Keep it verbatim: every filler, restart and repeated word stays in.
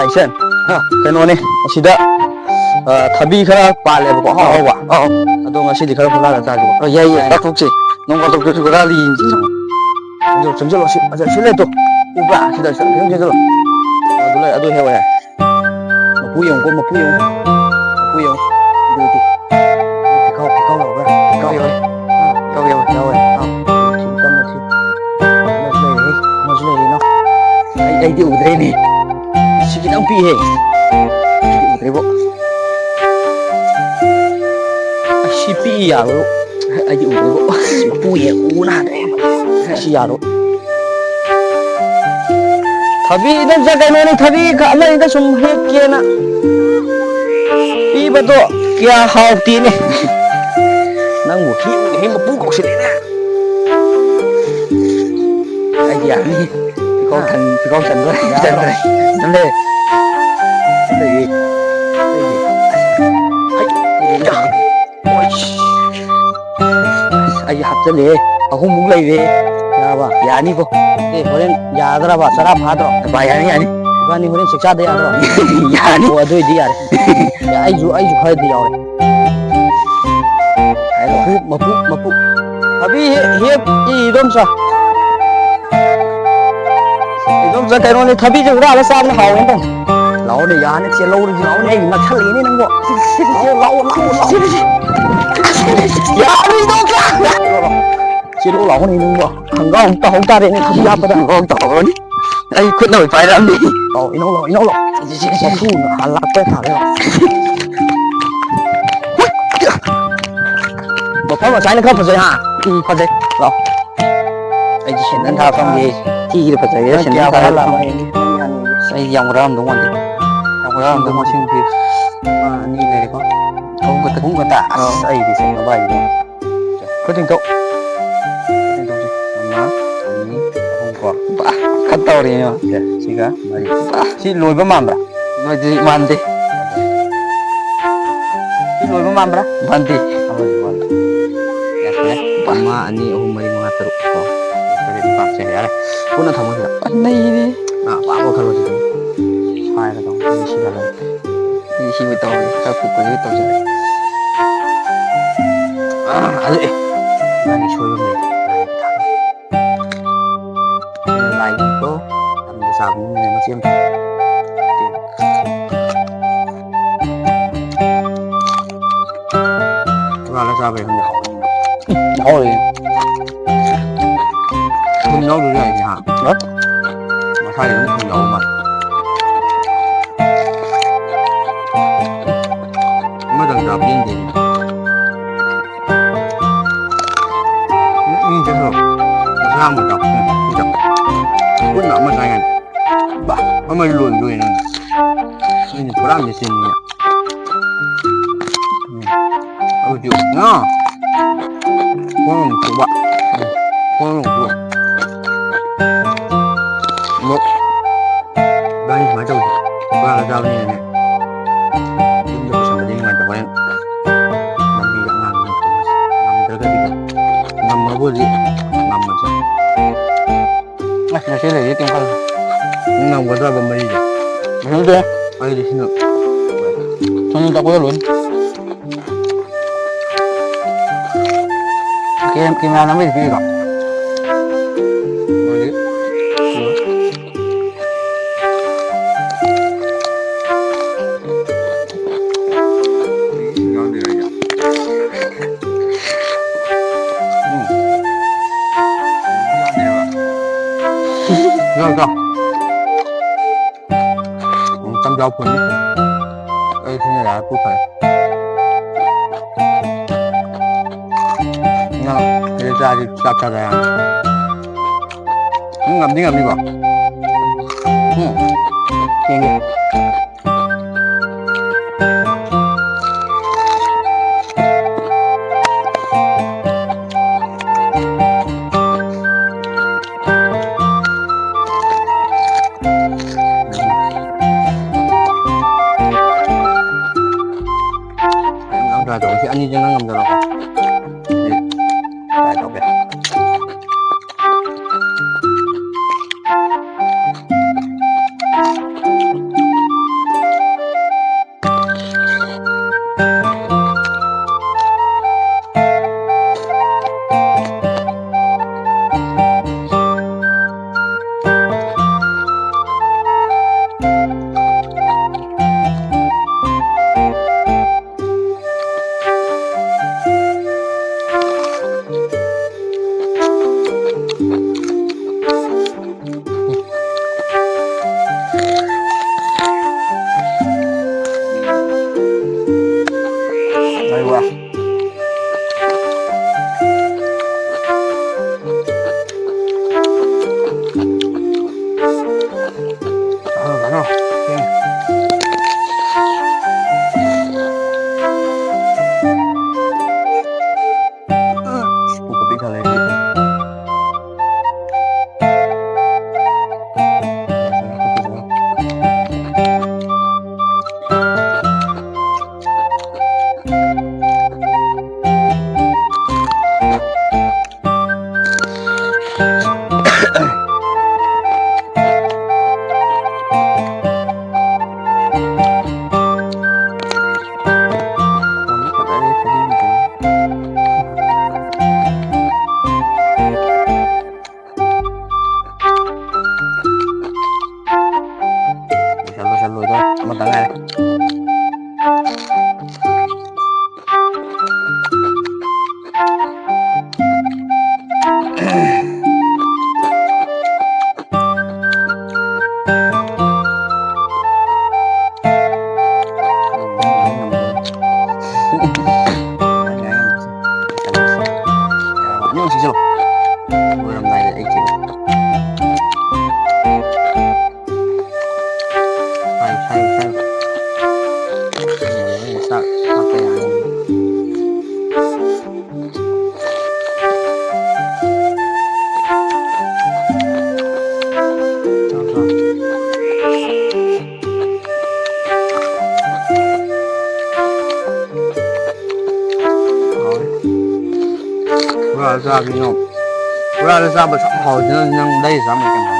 ꯏꯆꯟ, ꯍꯥ, ꯀꯩꯅꯣꯅꯦ, ꯑꯁꯤꯗ, ꯑ, ꯊꯕꯤ ꯈꯔ ꯄꯥꯜꯂꯦꯕꯀꯣ, ꯑꯍꯥꯎ ꯑꯍꯥꯎꯕ꯫ ꯑꯧ꯫ ꯑꯗꯣ ꯉꯁꯤꯗꯤ ꯈꯔ ꯍꯨꯔꯥꯜꯂ ꯆꯥꯁꯤꯀꯣ꯫ ꯑ, ꯌꯥꯏ, ꯌꯥꯏ, ꯆꯥꯊꯣꯛꯁꯤ꯫ ꯅꯣꯡ ꯐꯥꯗꯣꯛꯇꯁꯨ ꯍꯨꯔꯥꯜꯂ ꯌꯦꯡꯁꯤ꯫ ꯆꯪꯁꯤꯜꯂꯣ, ꯆꯪꯁꯤꯜꯂꯣ, ꯁꯤ, ꯑꯁꯤ, ꯁꯤ ꯂꯩꯇꯣ꯫ ꯎꯕ꯭ꯔꯥ? ꯁꯤꯗ, ꯁꯤꯗ, ꯈꯤꯇꯪ ꯆꯪꯁꯤꯜꯂꯣ꯫ ꯑꯗꯨ ꯂꯩ, ꯑꯗꯨ ꯍꯦꯛꯑꯣ ꯌꯥꯏ꯫ ꯃꯄꯨ ꯌꯦꯡꯉꯨꯀꯣ, ꯃꯄꯨ ꯌꯦꯡꯉꯨ꯫ ꯃꯄꯨ ꯌꯦꯡꯉꯨ꯫ ꯑꯗꯨꯗꯤ꯫ ꯐꯤꯈꯥꯎ, ꯐꯤꯈꯥꯎ ꯌꯥꯎꯕ꯭ꯔꯥ? ꯐꯤꯈꯥꯎ ꯌꯥꯎꯋꯦ꯫ ꯑꯥ, ꯐꯤꯈꯥꯎ ꯌꯥꯎꯋꯦ, ꯌꯥꯎꯋꯦ꯫ ꯑꯥ, ꯊꯤꯌꯨ, ꯀꯟꯅ ꯊꯤꯌꯨ꯫ ꯑꯃꯁꯨ ꯂꯩꯔꯦ, ꯑꯃꯁꯨ ꯂꯩꯔꯦ, ꯏꯅꯥꯎ꯫ ꯑꯩ, ꯑꯩꯗꯤ ꯎꯗ꯭ꯔꯦꯅꯦ꯫ ꯁꯤ ꯈꯤꯇꯪ ꯄꯤꯛꯏꯍꯦ꯫ ꯑꯩꯗꯤ ꯎꯗ꯭ꯔꯦꯕꯣ꯫ ꯑꯁ, ꯁꯤ ꯄꯤꯛꯏ ꯌꯥꯔꯣꯏ꯫ ꯑꯩꯗꯤ ꯎꯗ꯭ꯔꯦꯕꯣ꯫ ꯑꯁ, ꯃꯄꯨ ꯌꯦꯡ ꯎꯕꯅ ꯍꯥꯟꯅ꯫ ꯑꯁꯤ ꯌꯥꯔꯣꯏ꯫ ꯊꯕꯤ ꯏꯗꯣꯝꯆꯥ ꯀꯩꯅꯣꯅꯤ, ꯊꯕꯤ ꯈ-, ꯑꯃ ꯑꯅꯤꯗ ꯁꯨꯝ ꯍꯦꯛꯀꯦꯅ ꯄꯤꯕꯗꯣ ꯀꯌꯥ ꯍꯥꯎꯇꯦꯅꯦ꯫ ꯅꯪꯕꯨ ꯍꯦꯛ ꯍꯦꯛ ꯃꯄꯨ ꯀꯧꯁꯤꯜꯂꯛꯑꯦꯅꯦ꯫ ꯑꯩꯗꯤ ꯌꯥꯅꯤ꯫ ꯐꯤꯀꯥꯎ ꯊꯟ-, ꯐꯤꯀꯥꯎ ꯆꯟꯗꯣꯔꯦ꯫ ꯌꯥꯗ꯭ꯔꯣ? ꯆꯟꯗ꯭ꯔꯦ꯫ ꯆꯟꯗ꯭ꯔꯦ꯫ ꯆꯟꯗ꯭ꯔꯦ꯫ ꯆꯟꯗ꯭ꯔꯦ꯫ ꯑꯩ, ꯑꯩ ꯍꯥꯞꯆꯜꯂꯦ꯫ ꯑꯍꯨꯝꯃꯨꯛ ꯂꯩꯔꯦ꯫ ꯌꯥꯔꯕ? ꯌꯥꯅꯤꯕꯣ꯫ ꯑꯦ, ꯍꯣꯔꯦꯟ ꯌꯥꯒꯗ꯭ꯔꯕ? ꯆꯔꯥ ꯐꯥꯗ꯭ꯔꯣ? ꯚꯥꯏ, ꯌꯥꯅꯤ, ꯌꯥꯅꯤ꯫ ꯏꯕꯥꯅꯤ ꯍꯣꯔꯦꯟ ꯆꯥꯛ ꯆꯥꯗ ꯌꯥꯗ꯭ꯔꯣ? ꯌꯥꯅꯤ꯫ ꯑꯣ, ꯑꯗꯨ ꯑꯣꯏꯗꯤ ꯌꯥꯔꯦ꯫ ꯑꯦ, ꯑꯩꯁꯨ, ꯑꯩꯁꯨ ꯈꯔꯗꯤ ꯌꯥꯎꯔꯦ꯫ ꯃꯄꯨ, ꯃꯄꯨ, ꯃꯄꯨ꯫ ꯊꯕꯤ ꯍꯦꯛ, ꯍꯦꯛ, ꯏ, ꯏꯗꯣꯝꯆꯥ꯫ ꯏꯗꯣꯝꯆꯥ, ꯀꯩꯅꯣꯅꯦ, ꯊꯕꯤꯁꯦ ꯍꯨꯔꯥꯜꯂ ꯆꯥꯕꯅ ꯍꯥꯎꯋꯦ ꯇꯧꯅꯦ꯫ ꯂꯥꯛꯑꯣꯅꯦ, ꯌꯥꯅꯤ, ꯆꯦꯜꯍꯧꯔꯁꯤ ꯂꯥꯛꯑꯣꯅꯦ, ꯑꯩ ꯅꯛꯁꯜꯂꯛꯏꯅꯦ ꯅꯪꯕꯣ꯫ ꯂꯥꯛꯑꯣ, ꯂꯥꯛꯑꯣ, ꯂꯥꯛꯑꯣ, ꯂꯥꯛꯑꯣ꯫ ꯌꯥꯅꯤ, ꯏꯗꯣꯝꯆꯥ꯫ ꯆꯦꯜꯂꯣ ꯂꯥꯛꯑꯣꯅꯦ ꯅꯪꯕꯣ꯫ ꯈꯪꯒꯥꯎ ꯑꯃ ꯇꯧꯍꯧ ꯇꯥꯔꯦꯅꯦ, ꯊꯕꯤ ꯍꯥꯞꯄꯗ꯫ ꯈꯪꯒꯥꯎ ꯑꯃ ꯇꯧꯍꯧꯔꯅꯤ꯫ ꯑꯩ ꯈꯨꯠꯅ ꯑꯣꯏ ꯄꯥꯏꯔꯛꯑꯝꯅꯤ꯫ ꯂꯥꯛꯑꯣ, ꯏꯅꯧ ꯂꯥꯛꯑꯣ, ꯏꯅꯧ ꯂꯥꯛꯑꯣ꯫ ꯃꯄꯨꯅ ꯍꯥꯟ ꯂꯥꯛꯄ ꯊꯥꯔꯦ꯫ ꯃꯐꯝ ꯑꯁꯥꯏꯅ ꯈꯔ ꯐꯖꯩ, ꯍꯥ? ꯎꯝ, ꯐꯖꯩ꯫ ꯂꯥꯛꯑꯣ꯫ ꯑꯩꯗꯤ ꯁꯦꯟꯗꯟ ꯊꯥꯕ ꯐꯪꯗꯦ꯫ ꯊꯤꯒꯤꯗ ꯐꯖꯩꯌꯦ, ꯅꯪ ꯁꯦꯟꯗꯟ ꯀꯌꯥ ꯊꯥꯕ ꯍꯨꯔꯥꯜꯂꯛꯑꯕ? ꯐꯪꯗꯦ꯫ ꯑꯩ ꯌꯥꯝ ꯍꯨꯔꯥꯜꯂꯝꯗꯧ ꯃꯥꯟꯗꯦ꯫ ꯌꯥꯝ ꯍꯨꯔꯥꯜꯂꯝꯗꯧ ꯃꯥꯟꯗꯦ꯫ ꯃꯁꯤꯡ ꯊꯤꯌꯨ꯫ ꯑꯃ, ꯑꯅꯤ ꯂꯩꯔꯦꯀꯣ꯫ ꯑꯍꯨꯝ ꯈꯛꯇ꯫ ꯑꯍꯨꯝ ꯈꯛꯇ? ꯑꯁ, ꯑꯥ꯫ ꯑꯩꯗꯤ ꯁꯦꯡꯅꯕ ꯍꯥꯏꯗꯤ꯫ ꯈꯨꯠ ꯇꯤꯡꯊꯣꯛ꯫ ꯈꯨꯠ ꯇꯤꯡꯊꯣꯛꯁꯤ꯫ ꯑꯃ, ꯑꯅꯤ, ꯑꯍꯨꯝ ꯀꯣ꯫ ꯕꯥ, ꯈꯔ ꯇꯧꯔꯦꯅꯦ꯫ ꯁꯦ, ꯁꯤꯒ ꯃꯔꯤ꯫ ꯕꯥ, ꯁꯤ ꯂꯣꯏꯕ ꯃꯥꯟꯕ꯭ꯔꯥ? ꯂꯣꯏꯗ꯭ꯔꯤ, ꯃꯥꯟꯗꯦ꯫ ꯁꯤ ꯂꯣꯏꯕ ꯃꯥꯟꯕ꯭ꯔꯥ? ꯃꯥꯟꯗꯦ꯫ ꯑꯃꯁꯨ ꯃꯥꯟꯗꯦ꯫ ꯌꯥꯔꯦ꯫ ꯕꯥ꯫ ꯑꯃ, ꯑꯅꯤ, ꯑꯍꯨꯝ, ꯃꯔꯤ, ꯃꯉꯥ, ꯇꯔꯨꯛ ꯀꯣ꯫ ꯇꯔꯦꯠ, ꯅꯤꯄꯥꯟ, ꯁꯦ, ꯌꯥꯔꯦ꯫ ꯄꯨꯟꯅ ꯊꯝꯃꯣ ꯁꯤꯗ꯫ ꯅꯩꯔꯦ꯫ ꯑꯥ, ꯑꯄꯥꯝꯕ ꯈꯜꯂꯣ ꯁꯤꯗ꯫ ꯍꯥꯏ꯫ ꯑꯩ ꯁꯤꯕꯨ ꯇꯧꯔꯦ, ꯈꯔ ꯄꯤꯛꯄꯁꯨ ꯇꯧꯖꯔꯦ꯫ ꯑꯥ, ꯑꯗꯨ ꯑꯦ, ꯃꯥꯒꯤ ꯁꯣꯏꯕ ꯑꯃ ꯂꯩ꯫ ꯑꯩꯅ ꯂꯥꯏꯒꯤꯀꯣ, ꯇꯝꯕ ꯆꯥꯕꯅꯤꯅ ꯃꯆꯦ ꯑꯃ꯫ ꯍꯨꯔꯥꯜꯂ ꯆꯥꯕꯩ ꯈꯪꯗꯦ, ꯍꯥꯎꯕꯅꯤꯅ꯫ ꯍꯥꯎꯔꯦ꯫ ꯊꯨꯝ ꯌꯥꯎꯗ꯭ꯔꯁꯨ ꯌꯥꯏꯅꯦ, ꯍꯥ? ꯍꯣꯏ꯫ ꯃꯁꯥꯒꯤ ꯑꯗꯨꯝ ꯊꯨꯝ ꯌꯥꯎꯕ ꯃꯥꯜꯂꯦ꯫ ꯑꯃꯇꯪ ꯆꯥꯕ ꯄꯦꯟꯗꯦꯅꯦ꯫ ꯎꯝ, ꯎꯝ, ꯀꯩꯅꯣ, ꯃꯁꯥ ꯑꯃ ꯆꯥꯎ꯫ ꯎꯝ, ꯎꯝ, ꯆꯥꯎ꯫ ꯄꯨꯟꯅ ꯑꯃ ꯆꯥꯏꯉꯥꯏ꯫ ꯕꯥ, ꯑꯃ ꯂꯣꯏꯗꯣꯏ ꯅꯪ꯫ ꯅꯪꯗꯤ ꯄꯨꯔꯥ ꯃꯦꯆꯤꯟꯅꯤꯅꯦ꯫ ꯎꯝ꯫ ꯍꯧꯖꯤꯛ, ꯉꯥ꯫ ꯈꯣꯡ ꯑꯃꯨꯛ ꯊꯣꯛꯄ꯫ ꯎꯝ꯫ ꯈꯣꯡ ꯑꯃꯨꯛ ꯊꯣꯛꯄ꯫ ꯑꯃꯨꯛ ꯏꯕꯥꯅꯤ ꯁꯨꯃꯥꯏꯅ ꯇꯧꯁꯦ꯫ ꯍꯨꯔꯥꯜꯂ ꯆꯥꯕꯅꯤꯅꯅꯦ꯫ ꯌꯨꯝꯗ ꯄꯨꯁꯜꯂꯗꯤ ꯅꯨꯡꯉꯥꯏꯇꯕ꯫ ꯍꯣꯔꯦꯟ ꯂꯝꯕꯤꯗ ꯑꯉꯥꯡꯁꯤꯡ ꯇꯣꯡꯉꯁꯤ꯫ ꯉꯝꯗ꯭ꯔꯒꯗꯤ ꯉꯝꯃꯕꯨꯗꯤ ꯉꯝꯃꯁꯦ꯫ ꯑꯁ, ꯉꯁꯤ ꯂꯩꯔꯤ ꯇꯤꯡꯈꯜ꯫ ꯅꯪ ꯉꯝꯒꯗ꯭ꯔꯕ ꯃꯔꯤꯁꯦ? ꯉꯝꯗꯦ꯫ ꯑꯩꯗꯤ ꯁꯤꯅ ꯊꯨꯝ ꯇꯥꯛꯄꯗ ꯂꯣꯏ꯫ ꯀꯦꯝ-, ꯀꯦꯃꯦꯔꯥ ꯅꯝꯕꯩꯗꯤ ꯄꯤꯔꯤꯔꯣ? ꯃꯣꯏꯗꯤ꯫ ꯎꯝ꯫ ꯌꯥꯎꯗ꯭ꯔꯣ? ꯎꯝ, ꯆꯝꯖꯥꯎ ꯐꯨꯜꯅꯤ꯫ ꯑꯩ ꯁꯤꯅ ꯌꯥꯔꯦ, ꯄꯨꯛ ꯊꯜꯂꯦ꯫ ꯅꯪ ꯁꯤꯗ ꯆꯥꯔꯗꯤ ꯆꯥꯛ ꯆꯥꯗ ꯌꯥꯔꯅꯤ꯫ ꯅꯪ ꯉꯝꯗꯤ ꯉꯝꯅꯤꯀꯣ? ꯎꯝ, ꯌꯦꯡꯒꯦ꯫ ꯅꯪ try ꯇꯧ꯫ ꯁꯤ ꯑꯅꯤꯁꯦ ꯅꯪ ꯉꯝꯖꯔꯣꯀꯣ꯫ ꯑꯩ try ꯇꯧꯒꯦ꯫ Đây qua. Ờ, bắn rồi. Ok. Ủa, có tí thở lên. Loiꯁꯜꯂꯨ, ꯂꯣꯏꯁꯜꯂꯨ, ꯂꯣꯏꯗꯧꯔꯦ꯫ ꯑꯃꯇ ꯉꯥꯏꯔꯦ꯫ ꯑꯅꯤ ꯑꯍꯨꯝ ꯁꯤꯖꯤꯜꯂꯣ꯫ ꯂꯣꯏꯔꯝꯗꯥꯏꯗ ꯑꯩ ꯆꯦꯛ꯫ ꯁꯥꯏꯌꯨ, ꯁꯥꯏꯌꯨ, ꯁꯥꯏꯌꯨ꯫ ꯆꯥꯛ ꯍꯥꯞꯄ ꯌꯥꯔꯅꯤ꯫ ꯆꯥꯎ, ꯆꯥꯎ꯫ ꯍꯥꯎꯋꯦ꯫ ꯕꯣꯔꯥꯗ ꯆꯥꯕꯗꯤ ꯌꯦꯡꯉꯣ꯫ ꯕꯣꯔꯥꯗ ꯆꯥꯕ ꯑꯁꯨꯛ ꯍꯥꯎꯋꯤꯗꯨꯅ ꯅꯪ ꯂꯩꯔ ꯆꯥꯕꯅ ꯍꯦꯟꯅ ꯍꯥꯎꯋꯦ꯫